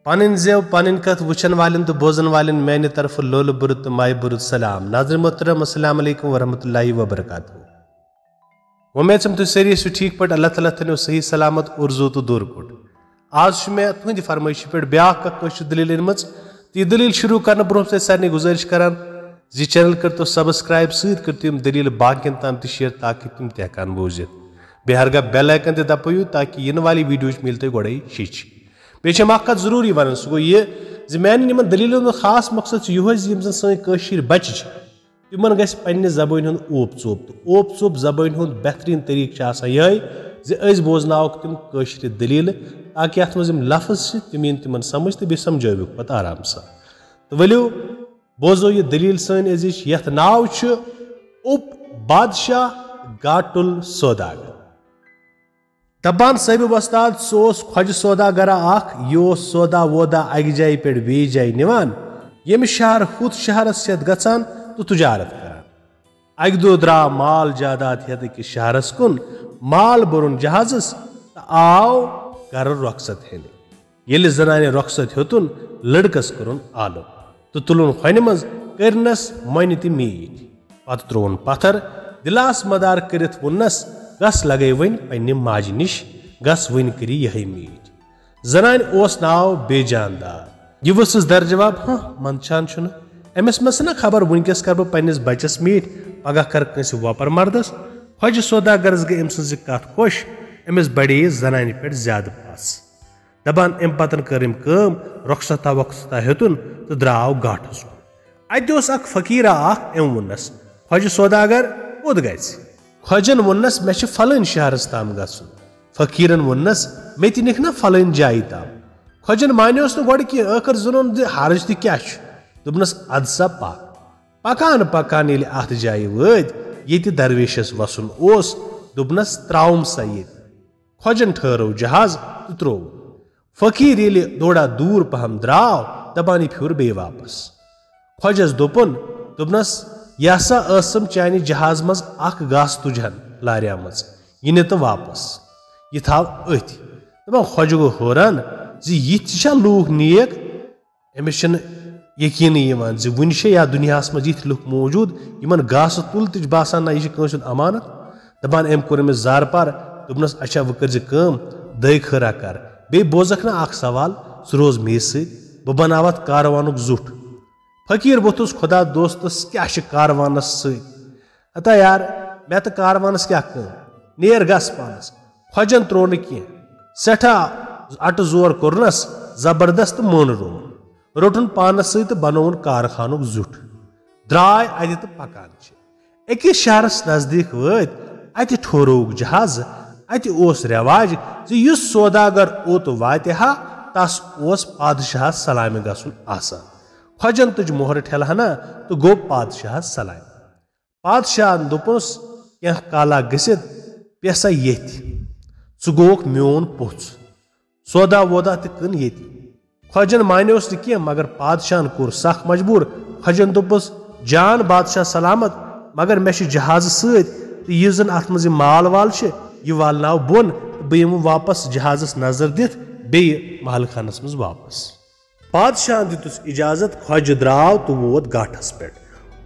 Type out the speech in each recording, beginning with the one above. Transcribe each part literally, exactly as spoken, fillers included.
پنٕنۍ زٮ۪و، پنٕنۍ کتھ وٕچھن والٮ۪ن تہٕ بوزن والٮ۪ن میانہِ طرفہٕ لولہٕ بُرٕ تہٕ مایہِ بُرٕ سلام۔ ناظرین محترم، السلام علیکم ورحمۃ اللہ وبرکاتہ۔ وۄمید چھم تُہۍ سٲری ٲسِو ٹھیٖک پٲٹھۍ، اللہ تعالیٰ تھٲینو صحیح سلامت، اُرزوٗ تہٕ دوٗر کوٚٹ۔ آز چھُ مےٚ تُہنٛدِ فرمٲیشہِ پٮ۪ٹھ بیٛاکھ اکھ کٲشِر دٔلیٖل أنمٕژ، تہٕ یہِ دٔلیٖل شروٗع کرنہٕ برونٛہہ چھُ تۄہہِ سارنٕے گُزٲرِش کران زِ channel کٔرتو subscribe، سۭتۍ کٔرتو یِم دٔلیٖل باقین تام تہِ share تاکہِ تِم تہِ ہٮ۪کن بوٗزِتھ۔ بیٚیہِ ہرگاہ bell icon تہِ دبٲیِو تاکہِ یِنہٕ والی videoچ مِلہِ تۄہہِ گۄڈے شیٚچھ۔ بیٚیہِ چھےٚ مےٚ اکھ کتھ ضروٗری ونٕنۍ، سُہ گوٚو یہِ زِ میانٮ۪ن یِمن دٔلیٖلن ہُنٛد خاص مقصد چھُ یِہوٚے زِ یِم زن سٲنۍ کٲشِرۍ بچہِ چھِ، تِمن گژھِ پننہِ زبٲنۍ ہُنٛد اوپ ژوپ، تہٕ اوپ ژوپ زبٲنۍ ہُنٛد بہتریٖن طریٖقہٕ چھُ آسان یِہوٚے زِ أسۍ بوزناوکھ تِم کٲشرِ دٔلیٖلہٕ، تاکہِ یتھ منٛز یِم لفظ چھِ تِم یِن تِمن سمجھ تہٕ بیٚیہِ سمجھٲوِکھ پتہٕ آرام سان۔ تہٕ ؤلِو بوزو یہِ دٔلیٖل سٲنۍ أزِچ، یتھ ناو چھُ اوٚپ بادشاہ گاٹُل سوداگر۔ دپان صٲحب وۄستاد، سُہ اوس کھۄجہِ سوداگرا اکھ، یہِ اوس سودا وودا اکہِ جایہِ پٮ۪ٹھ بیٚیہِ جایہِ نِوان، ییٚمہِ شہر ہُتھ شہرس ہٮ۪تھ گژھان تہٕ تجارت کران۔ اکہِ دۄہ درٛاو مال جاداد ہٮ۪تھ أکِس شہرس کُن، مال بوٚرُن جہازس تہٕ آو گرٕ رۄخصت ہٮ۪نہِ۔ ییٚلہِ زنانہِ رۄخصت ہیوٚتُن، لٔڑکس کوٚرُن آلو تہٕ تُلُن کھۄنہِ منٛز، کٔرنس مۄنہِ تہِ میٖٹھۍ۔ پتہٕ ترٛووُن پتھر، دِلاس مدار کٔرِتھ ووٚننس، "گژھ لگے وۄنۍ پننہِ ماجہِ نِش، گژھ وۄنۍ کٔرِ یِہے میٖٹھۍ۔" زنانہِ اوس ناو بے جان دار۔ یہِ ؤژھٕس در جواب، "ہاں، منٛدچھان چھُنہٕ۔ أمِس منٛز چھِنہ خبر وٕنکیٚس کرٕ بہٕ پننِس بچس میٖٹھۍ، پگاہ کرٕ کٲنٛسہِ وۄپر مردس؟" کھۄجہِ سوداگرس گٔے أمۍ سٕنٛزِ کتھ خۄش، أمِس بڑے زنانہِ پٮ۪ٹھ زیادٕ پژھ۔ دپان، امہِ پتن کٔر أمۍ کٲم، رۄخصتا وۄخصتا ہیوٚتُن تہٕ درٛاو گاٹھس کُن۔ اتہِ اوس اکھ فقیرا اکھ، أمۍ ووٚننس، "خۄجہِ سوداگر، کوٚت گژھِ؟" خۄجن ووٚننس، "مےٚ چھُ فلٲنۍ شہرس تام گژھُن۔" فقیرن ووٚننس، "مےٚ تہِ نِکھ نا فلٲنۍ جایہِ تام؟" خۄجن مانیوس نہٕ گۄڈٕ کینٛہہ، ٲخٕر زونُن زِ حرج تہِ کیٛاہ چھُ؟ دوٚپنس، "اد سا پکھ۔" پکان پکان ییٚلہِ اتھ جایہِ وٲتۍ، ییٚتہِ درویشس وسُن اوس، دوٚپنس، "ترٛاوُم سا ییٚتہِ۔" خۄجن ٹھٲرو جہاز تہٕ ترٛوو۔ فقیٖر ییٚلہِ تھوڑا دوٗر پہم درٛاو، دپان یہِ پھیوٗر بیٚیہِ واپس۔ خۄجس دوٚپُن، دوٚپنس، "یہِ ہسا ٲسٕم چانہِ جہازٕ منٛز اکھ گاسہٕ تُج ہن لاریمٕژ، یہِ نہِ تہٕ واپس، یہِ تھاو أتھۍ۔" دپان خۄجہِ گوٚو حٲران زِ یِتھۍ تہِ چھا لوٗکھ نیک؟ أمِس چھِنہٕ یقیٖنٕے یِوان زِ وُنہِ چھِ یا دُنیاہَس منٛز یِتھۍ لُکھ موٗجوٗد، یِمَن گاسہٕ تُل تہِ چھُ باسان، نہ، یہِ چھِ کٲنٛسہِ ہُنٛد امانت۔ دَپان، أمۍ کوٚر أمِس زارٕ پار، دوٚپنَس، "اچھا، وۄنۍ کٔرۍ زِ کٲم، دٲے خٲرا کر۔ بیٚیہِ بوزَکھ نہ اَکھ سوال، سُہ روز مے سۭتۍ، بہٕ بَناوَتھ کاروانُک زُٹھ۔" فقیٖر ووٚتھُس خۄدا دوستَس، "کیٛاہ چھِ کاروانَس سۭتۍ؟" ہتا یار، مےٚ تہٕ کاروانس کیٛاہ کٲم؟ نیر گژھ پانس۔ خۄجن ترٛوو نہٕ کینٛہہ۔ سٮ۪ٹھاہ اَٹہٕ زور کوٚرنس، زبردست مٲنہٕ روٚن۔ روٚٹُن پانس سۭتۍ تہٕ بنووُن کارخانُک زیُٹھ۔ درٛاے اَتہِ تہٕ پکان چھِ۔ أکِس شہرس نزدیٖک وٲتۍ، اَتہِ ٹھورووُکھ جہازٕ۔ اَتہِ اوس رٮ۪واج زِ یُس سوداگر اوٚت واتہِ ہا، تس اوس پادشاہس سلامہِ گژھُن آسان۔ خۄجن تُج مۄہر ٹھیلہٕ ہنا تہٕ گوٚو پادشاہس سلامہِ۔ پادشاہن دوٚپُس، "کینٛہہ کالا گٔژھِتھ پیٚہ سا ییٚتھۍ۔ ژٕ گوٚوکھ میون پوٚژھ۔ سودا وودا تہِ کٕن ییٚتی۔" خۄجن مانیوس نہٕ کینٛہہ، مگر پادشاہن کوٚر سخ مجبوٗر۔ خۄجن دوٚپُس، "جان بادشاہ سلامت، مگر مےٚ چھُ جہازٕ سۭتۍ، تہٕ یُس زن اتھ منٛز یہِ مال وال چھِ، یہِ والناو بۄن، تہٕ بہٕ یِمہٕ واپس جہازس نظر دِتھ بیٚیہِ محل خانس منٛز واپس۔" پادشاہن دِتُس اجازت، خۄجہِ درٛاو تہٕ ووت گاٹھس پٮ۪ٹھ۔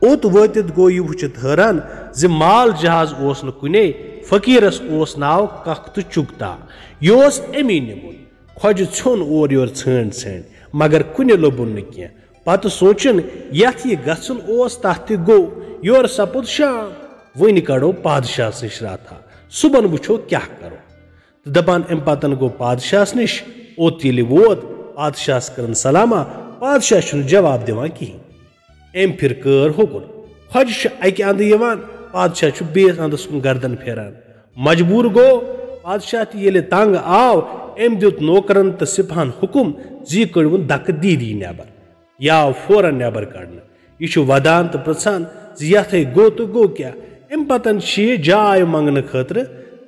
اوٚت وٲتِتھ گوٚو یہِ وٕچھِتھ حٲران زِ مال جہاز اوس نہٕ کُنے، فقیٖرس اوس ناو ککھ تہٕ چُکتا۔ یہِ اوس أمی نیوٗمُت۔ خۄجہِ ژھیوٚن اورٕ یورٕ ژھٲنٛڈۍ ژھٲنٛڈۍ، مگر کُنہِ لوٚبُن نہٕ کینٛہہ۔ پتہٕ سونٛچُن، یتھ یہِ گژھُن اوس، تتھ تہِ گوٚو۔ یورٕ سپُد شام، وۄنۍ کڑو پادشاہس نِش راتھا، صُبحن وٕچھو کیٛاہ کرو۔ تہٕ دپان، امہِ پتن گوٚو پادشاہس نِش۔ اوٚت ییٚلہِ ووت، پادشاہس کٔرٕن سلامہ، پادشاہ چھُنہٕ جواب دِوان کِہیٖنۍ۔ أمۍ پھِر کٲر ہوکُن۔ خۄجہِ چھُ اکہِ اندٕ یِوان، پادشاہ چھُ بیٚیِس اندس کُن گردن پھیران۔ مجبوٗر گوٚو پادشاہ تہِ، ییٚلہِ تنگ آو، أمۍ دیُت نوکرن تہٕ سپہن حُکم زِ یہِ کٔڑۍوُن دکہٕ دیٖدی نٮ۪بر۔ یہِ آو فوراً نٮ۪بر کڑنہٕ۔ یہِ چھُ ودان تہٕ پرژھان زِ یتھے گوٚو تہٕ گوٚو کیٛاہ؟ امہِ پتن چھِ یہِ جاے منگنہٕ خٲطرٕ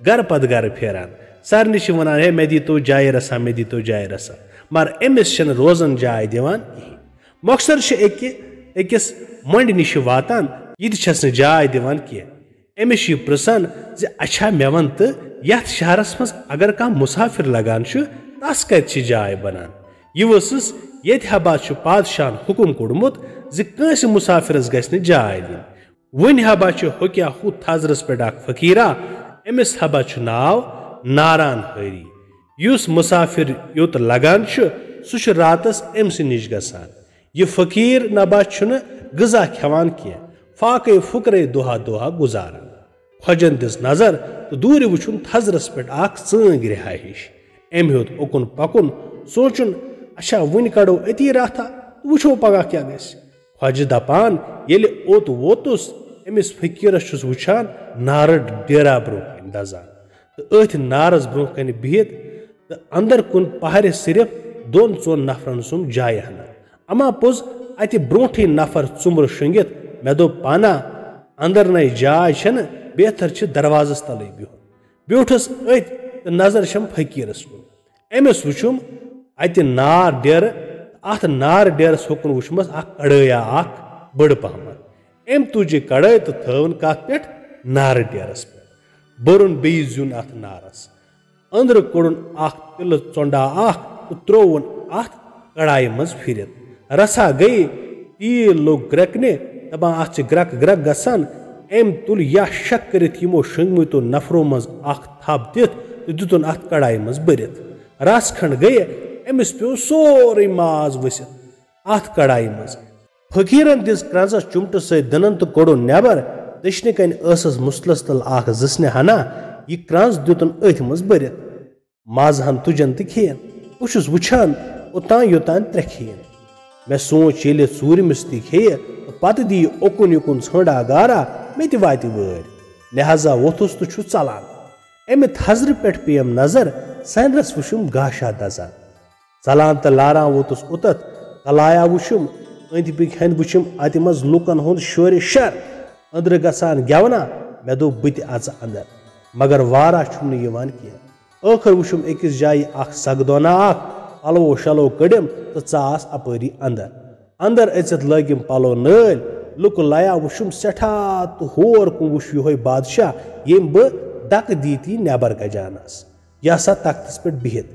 گرٕ پتہٕ گرٕ پھیران۔ سارنٕے چھِ ونان، "ہے، مےٚ دیٖتو جایہِ رسا، مےٚ دیٖتو جایہِ رسا۔" مگر أمِس چھِنہٕ روزن جاے دِوان کِہیٖنۍ۔ مۄخصر چھِ أکہِ، أکِس مۄنڈِ نِش واتان، یہِ تہِ چھَس نہٕ جاے دِوان کینٛہہ۔ أمِس چھُ یہِ پرژھان زِ، "اچھا، مےٚ وَن تہٕ، یَتھ شہرَس منٛز اگر کانٛہہ مُسافِر لگان چھُ، تَس کَتہِ چھِ جاے بنان؟" یہِ ؤژھٕس ییٚتہِ ہبا چھُ پادشاہن حُکُم کوٚڑمُت زِ کٲنٛسہِ مُسافِرس گژھِ نہٕ جاے دِنۍ۔ وۄنۍ ہبا چھُ ہوٚکیا ہُتھ تھزرس پٮ۪ٹھ اکھ فقیرا، أمِس ہبا چھُ ناو ناران ہٲری۔ یُس مُسافِر یوٚت لگان چھُ، سُہ چھُ راتس أمۍ سٕے نِش گژھان۔ یہِ فقیٖر نبا چھُنہٕ غذا کھٮ۪وان کینٛہہ، فاقے فُقرے دۄہا دۄہا گُزاران۔ خۄجن دِژ نظر تہٕ دوٗرِ وُچھُن تھزرس پٮ۪ٹھ اکھ ژٲنٛگۍ رِہا ہِش۔ أمۍ ہیوٚت اُکُن پکُن، سونٛچُن، "اچھا، وُنہِ کڑو أتی راتھا تہٕ وُچھو پگاہ کیٛاہ گژھِ۔" خۄجہِ دپان، ییٚلہِ اوٚت ووتُس، أمِس فقیٖرس چھُس وُچھان نارٕ ڈیرا برونٛہہ کنہِ دزان تہٕ أتھۍ نارس برونٛہہ کنہِ بِہِتھ تہٕ اندر کُن پہرِ صرف دۄن ژۄن نفرن سُنٛد جایہِ ہنا۔ اما پوٚز، اتہِ برونٛٹھٕے نفر ژُمبرٕ شۄنٛگِتھ، مےٚ دوٚپ پانا، اندر نے جاے چھنہٕ، بہتر چھِ دروازس تلٕے بِہُن۔ بیوٗٹھُس أتھۍ تہٕ نظر چھم فقیٖرس کُن۔ أمِس وُچھُم اتہِ نار ڈیرٕ، اتھ نار ڈیرس ہیوٚکُن وُچھمس اکھ کڑٲیا اکھ بٔڑ پہمتھ۔ أمۍ تُج یہِ کڑٲے تہٕ تھٲوٕن کتھ پٮ۪ٹھ؟ نارٕ ڈیرس پٮ۪ٹھ۔ بوٚرُن بیٚیہِ زیُن اتھ نارس۔ أنٛدرٕ کوٚڑُن اکھ تِلہٕ ژۄنڈا اکھ تہٕ ترووُن اتھ کڑایہِ منٛز پھِرِتھ۔ رژھا گٔیہِ، تیٖل لوٚگ گرٛٮ۪کنہِ، دپان، "اتھ چھِ گرٛٮ۪کہٕ گرٛٮ۪کہٕ گژھان۔" أمۍ تُل یا شک کٔرِتھ یِمو شۄنٛگمٕتیو نفرو منٛز اکھ تھپھ دِتھ تہٕ دیُتُن اتھ کڑایہِ منٛز بٔرِتھ۔ رژھ کھنڈ گٔیہِ، أمِس پیوٚو سورُے ماز ؤسِتھ اتھ کڑایہِ منٛز۔ فقیرن دِژ کرنزس چُمٹہٕ سۭتۍ دٕنن تہٕ کوٚڑُن نٮ۪بر۔ دٔچھنہِ کنہِ ٲسٕس مُسلس تل اکھ زٕسنہِ ہنا۔ یہِ کرنز دیُتُن أتھۍ منٛز بٔرِتھ۔ مازہن تُجن تہٕ کھیٚین۔ بہٕ چھُس وُچھان اوٚتام یوٚتام ترٛےٚ کھیٚین۔ مےٚ سونٛچ، ییٚلہِ ژوٗرمِس تہِ کھیٚیہِ تہٕ پتہٕ دِیہِ اوٚکُن یُکُن ژھٲنٛڈا گارا، مےٚ تہِ واتہِ وٲرۍ۔ لہذا ووٚتھُس تہٕ چھُس ژلان۔ امہِ تھزرٕ پٮ۪ٹھ پیٚیم نظر، سنرس وُچھُم گاشا دزان۔ ژلان تہٕ لاران ووتُس اوٚتتھ، کلایا وُچھُم، أنٛدۍ پٔکۍ ہٮ۪نٛد وُچھُم، اتہِ منٛز لوٗکن ہُنٛد شورِ شر۔ أنٛدرٕ گژھان گٮ۪ونا، مےٚ دوٚپ، "بہٕ تہِ اژٕ اندر۔" مگر وارہ چھُم نہٕ یِوان کینٛہہ۔ ٲخٕر وُچھُم أکِس جایہِ اکھ سگدونا اکھ، پلوو شلو کٔڑِم تہٕ ژاس اپٲری اندر۔ اندر أژِتھ لٲگِم پلو نٲلۍ، لُکہٕ لیا وُچھُم سٮ۪ٹھاہ تہٕ ہور کُن وُچھ یِہوے بادشاہ، ییٚمۍ بہٕ دکہٕ دیٖتی نٮ۪بر کجانس۔ یہِ آسان تختس پٮ۪ٹھ بِہِتھ،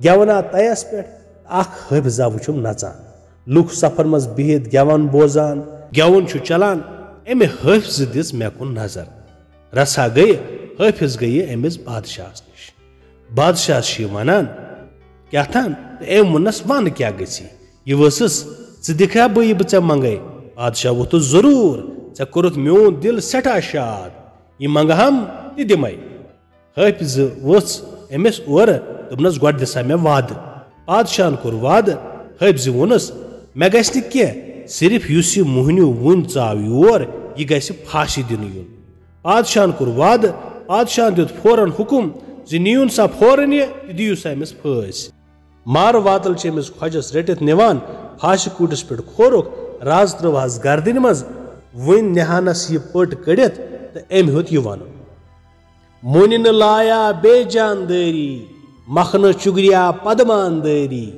گٮ۪ونا تیس پٮ۪ٹھ، اکھ حٲفظا وُچھُم نژان۔ لُکھ صفن منٛز بِہِتھ گٮ۪ون بوزان۔ گٮ۪وُن چھُ چلان، امہِ حٲفظہٕ دِژ مےٚ کُن نظر۔ رژھا گٔیہِ، حٲفظ گٔیہِ أمِس بادشاہس نِش۔ بادشاہس چھُ یہِ ونان، "کیٛاہ تھان؟" تہٕ أمۍ ووٚننس، "ون کیٛاہ گژھی؟ یہِ ؤژھٕس، ژٕ دِکھا بہٕ یہِ بہٕ ژےٚ منگے؟" بادشاہ ووٚتھُس، "ضروٗر، ژےٚ کوٚرُتھ میون دِل سٮ۪ٹھاہ شاد، یہِ منگہٕ ہم تہِ دِمے۔" حٲفظ ووٚژھ أمِس اورٕ، دوٚپنس، "گۄڈٕ دِ سا مےٚ وعدٕ۔" پادشاہن کوٚر وعدٕ۔ حٲفظِ ووٚنُس، "مےٚ گژھِ نہٕ کینٛہہ، صرف یُس یہِ موہنیو وُنۍ ژاو یور، یہِ گژھِ پھاسہِ دِنہٕ یُن۔" پادشاہن کوٚر وعدٕ۔ پادشاہن دیُت فوراً حُکُم زِ نِیِو سا فوراً یہِ تہٕ دِیِو سا أمِس پھٲسۍ۔ مارٕ واتل چھِ أمِس خۄجس رٔٹِتھ نِوان، پھاسہِ کوٗٹِس پٮ۪ٹھ کھورُکھ، رز ترٲوہس گردنہِ منٛز۔ وُنۍ نِہانس یہِ پٔٹ کٔڑِتھ تہٕ أمۍ ہیوٚت یہِ ونُن، "مُنہِ نہٕ لایا بے جاندٲری، مکھنہٕ چُگریا پدماندٲری،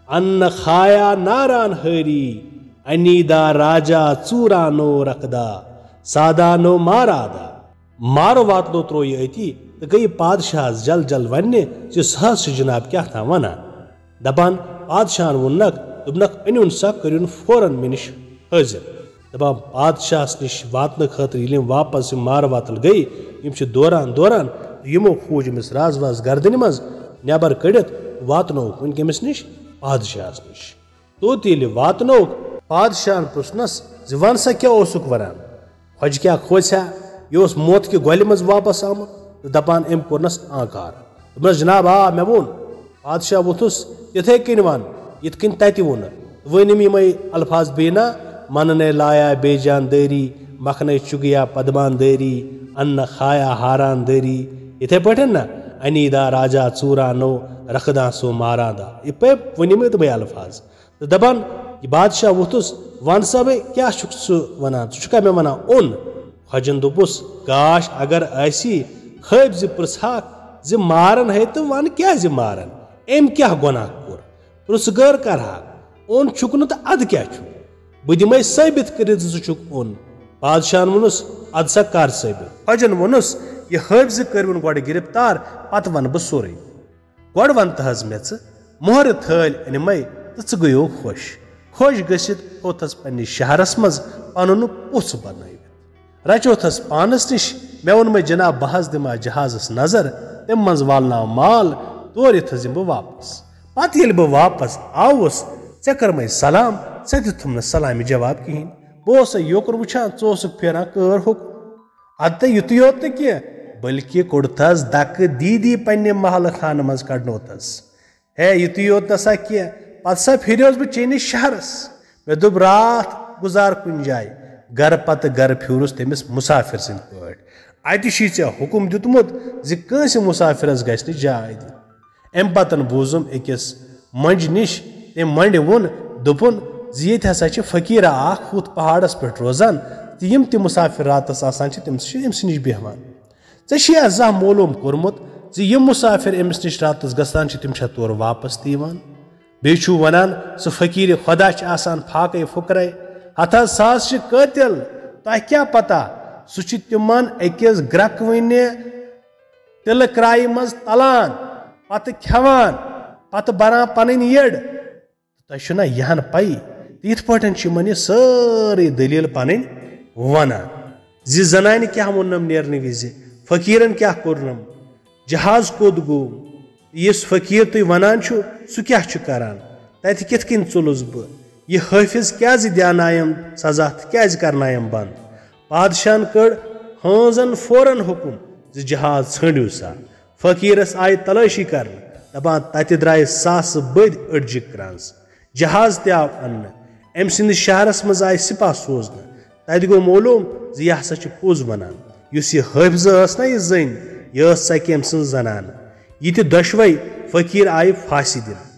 اَن نہٕ کھایا ناران ہٲری، انیٖدا راجا ژوٗرانو رکھدا، سادانو مارادا۔" مارٕ واتلو تروو یہِ أتی تہٕ گٔیہِ پادشاہس جل جل وننہِ زِ سُہ حظ چھُ جناب کیٛاہ تام ونان۔ دپان، پادشاہن ووٚننکھ، دوٚپنکھ، "أنِوُن سا، کٔرِوُن فوراً مےٚ نِش حٲضِر۔" دپان، پادشاہس نِش واتنہٕ خٲطرٕ ییٚلہِ یِم واپس یِم مارٕ واتل گٔیہِ، یِم چھِ دوران دوران تہٕ یِمو کھوٗج أمِس راز واز گردنہِ منٛز، نٮ۪بر کٔڑِتھ واتنووُکھ وۄنۍ کٔمِس نِش؟ پادشاہس نِش۔ توٚت ییٚلہِ واتنووُکھ، پادشاہن پرُژھنس زِ، "وَن سا، کیٛاہ اوسُکھ وَنان؟ خۄجہِ کیٛاہ کھوژِ ہا؟ یہِ اوس موت کہِ گۄلہِ منٛز واپس آمُت؟" تہٕ دَپان، أمۍ کوٚرنس آنکار۔ دوٚپنس، "جناب، آ، مےٚ ووٚن۔" پادشاہ ووٚتھُس، "تِتھے کٔنۍ وَن، یِتھ کٔنۍ تَتہِ ووٚنُکھ۔" وۄنۍ یِم یِمے الفاظ بیٚیہِ نا، "مننے لایا بے جان دٲری، مکھنے چُگیا پدمان دٲری، اَن نہٕ کھایا ہاران دٲری۔" یِتھے پٲٹھۍ نا، "انیٖدا راجا ژوٗرانو، رکھدان سو ماراندا۔" یہِ پٲٹھۍ وۄنۍ یِمے تِمے الفاظ۔ تہٕ دَپان، یہِ بادشاہ ووٚتھُس، "وَن سا مےٚ، کیٛاہ چھُکھ ژٕ وَنان؟ ژٕ چھُکھا مےٚ وَنان اوٚن؟" خۄجَن دوٚپُس، "کاش اگر آسی، حٲفظِ پرٛژھہاکھ زِ مارَن ہے تہٕ وَن کیٛازِ مارَن؟ أمۍ کیٛاہ گۄناہ کوٚر؟ پرٛژھٕ گٲر کَرٕہاکھ، اوٚن چھُکھ نہٕ تہٕ اَدٕ کیٛاہ چھُکھ؟ بہٕ دِمَے ثٲبِت کٔرِتھ زِ ژٕ چھُکھ اوٚن۔" بادشاہَن ووٚنُس، "اَدٕ سا کَر ثٲبِت؟" خۄجَن ووٚنُس، "یہِ حٲفظِ کٔرۍوُن گۄڈٕ گِرفتار، پَتہٕ وَنہٕ بہٕ سورُے۔" گۄڈٕ وَن تہٕ حظ مےٚ ژٕ، مۄہرِ تھٲلۍ أنۍ مَے تہٕ ژٕ گٔیو خۄش۔ خۄش گٔژھِتھ ہوٚتھس پننِس شہرس منٛز پنُن پوٚژھ بنٲوِتھ۔ رچوتھس پانس نِش، مےٚ ووٚنمَے جناب، بہٕ حظ دِمہٕ اَتھ جہازس نظر، تَمہِ منٛز والناو مال، تورٕ یِتھ حظ یِمہٕ بہٕ واپس۔ پتہٕ ییٚلہِ بہٕ واپس آوُس، ژےٚ کٔرمَے سلام، ژےٚ دیُتتھُم نہٕ سلامہِ جواب کِہیٖنۍ۔ بہٕ اوسَے یوکُن وٕچھان، ژٕ اوسُکھ پھیران کٲر ہُک۔ اَدٕ تہٕ یُتُے یوت نہٕ کینٛہہ، بلکہِ کوٚڑتھس دَکہٕ دیٖدی پننہِ محلہٕ خانہٕ منٛز کڑنوتھس۔ ہے، یُتُے یوت نہ سا کینٛہہ، پتہٕ سا پھیریوس بہٕ چٲنِس شہرس۔ مےٚ دوٚپ، راتھ گُزار کُنہِ جایہِ۔ گرٕ پتہٕ گرٕ پھیوٗرُس تٔمِس مُسافِر سٕنٛدۍ پٲٹھۍ۔ اَتہِ چھُے ژےٚ حُکُم دیُتمُت زِ کٲنٛسہِ مُسافِرس گژھِ نہٕ جاے دِنۍ۔ اَمہِ پتہٕ بوٗزُم أکِس مۄنٛجہِ نِش، تٔمۍ مۄنٛڈِ ووٚن، دوٚپُن زِ ییٚتہِ ہسا چھِ فقیٖرا اکھ ہُتھ پہاڑس پٮ۪ٹھ روزان، تہٕ یِم تہِ مُسافِر راتس آسان چھِ، تِم چھِ أمۍ سٕے نِش بیٚہوان۔ ژےٚ چھُیا زانٛہہ معلوٗم کوٚرمُت زِ یِم مُسافِر أمِس نِش راتس گژھان چھِ، تِم چھا تورٕ واپس تہِ یِوان؟ بیٚیہِ چھُو ونان، سُہ فقیٖر خۄدا چھِ آسان فاقے فُقرے۔ ہتہٕ حظ ساس چھِ قٲتِل، تۄہہِ کیٛاہ پتہ؟ سُہ چھُ تِمن أکِس گرٛکوٕنہِ تِلہٕ کرٛایہِ منٛز تلان، پتہٕ کھٮ۪وان، پتہٕ بران پنٕنۍ یٔڈ۔ تۄہہِ چھُو نا یہِ ہن پَیی؟ تہٕ یِتھ پٲٹھۍ چھِ یِمن یہِ سٲرٕے دٔلیٖل پنٕنۍ ونان زِ زنانہِ کیٛاہ ووٚننم نیرنہٕ وِزِ، فقیٖرن کیٛاہ کوٚرنم، جہاز کوٚت گوٚو، یُس فقیٖر تُہۍ ونان چھِو، سُہ کیٛاہ چھُ کران، تتہِ کِتھ کٔنۍ ژوٚلُس بہٕ، یہِ حٲفظ کیٛازِ دیانایم سزا تہٕ کیٛازِ کرنایم بند؟ پادشاہن کٔڑ ہٲنزن فوراً حُکُم زِ جہاز ژھٲنٛڈِو سا۔ فقیٖرس آیہِ تلٲشی کرنہٕ، دپان تتہِ درٛایہِ ساسہٕ بٔدۍ أڈجہِ کرٛنٛز۔ جہاز تہِ آو اننہٕ۔ أمۍ سٕنٛدِس شہرس منٛز آیہِ سپاہ سوزنہٕ۔ تتہِ گوٚو معلوم زِ یہِ ہسا چھُ پوٚز ونان۔ یُس یہِ حٲفظہ ٲس نا یہِ زٔنۍ، یہِ ٲس سکہِ أمۍ سٕنٛز زنانہٕ۔ یہِ تہِ دۄشوے فقیٖر آیہِ پھاسہِ دِنہٕ۔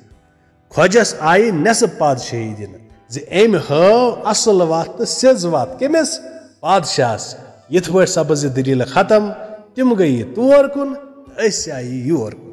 خۄجس آیہِ نٮ۪صٕف پادشٲہی دِنہٕ زِ أمۍ ہٲو اصل وتھ تہٕ سیٚز وتھ۔ کٔمِس؟ پادشاہس۔ یِتھ پٲٹھۍ سپٕز یہِ دٔلیٖل ختم۔ تِم گٔیہِ تور کُن تہٕ أسۍ آیہِ یور کُن۔